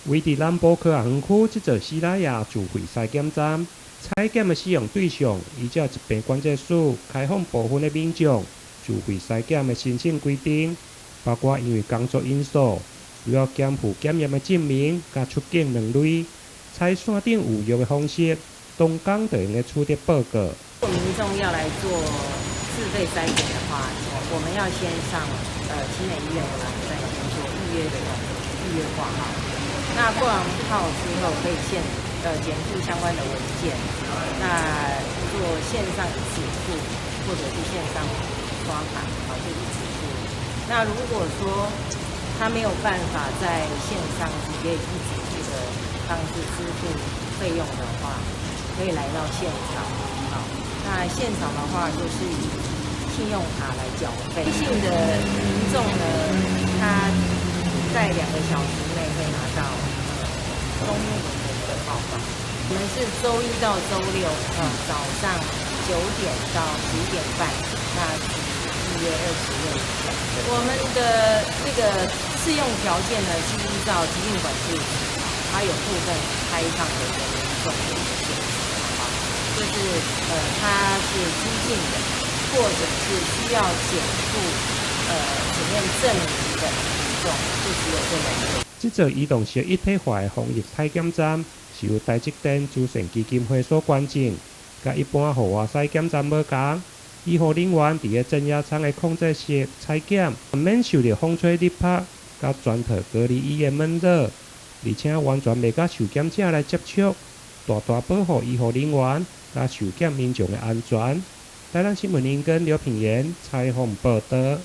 位佇南部科學園區這座喜來亞自費篩檢站，採檢的使用對象依照疾病管制署開放部分的民眾自費篩檢的申請規定，包括因為工作因素需要檢附檢驗的證明，佮出境兩類，採線頂預約的方式，當工就會用得取得報告。如果民眾要來做自費篩檢的話，我們要先上奇美醫院的網站先做預約的動作，預約掛號。那掛完號之後，可以檢附相關的文件，那做線上支付或者是線上刷卡，好，就一次付。那如果說他沒有辦法在線上直接以支付的方式支付費用的話，可以來到現場，好，那現場的話就是以信用卡來繳費。陰性的民眾呢，他在2個小時內會拿到中英文的一個報告。我們是週一到週六，早上9點到11點半，那預約20位。我們的這個適用條件呢，是依照疾病管制局，它有部分開放的一個民眾的一個限制，好，就是它是機進的，或者是需要檢附檢驗證明的民眾，就只有這兩種。這座移動式一體化的防疫採檢站是由台積電慈善基金會所捐贈，佮一般戶外篩檢站無仝。醫護人員佇咧鎮壓艙的控制室採檢，免受著風吹日曬，佮全套隔離衣的悶熱，而且完全袂佮受檢者來接觸，大大保護醫護人員佮受檢民眾的安全。台南新聞林根劉品言採訪報導。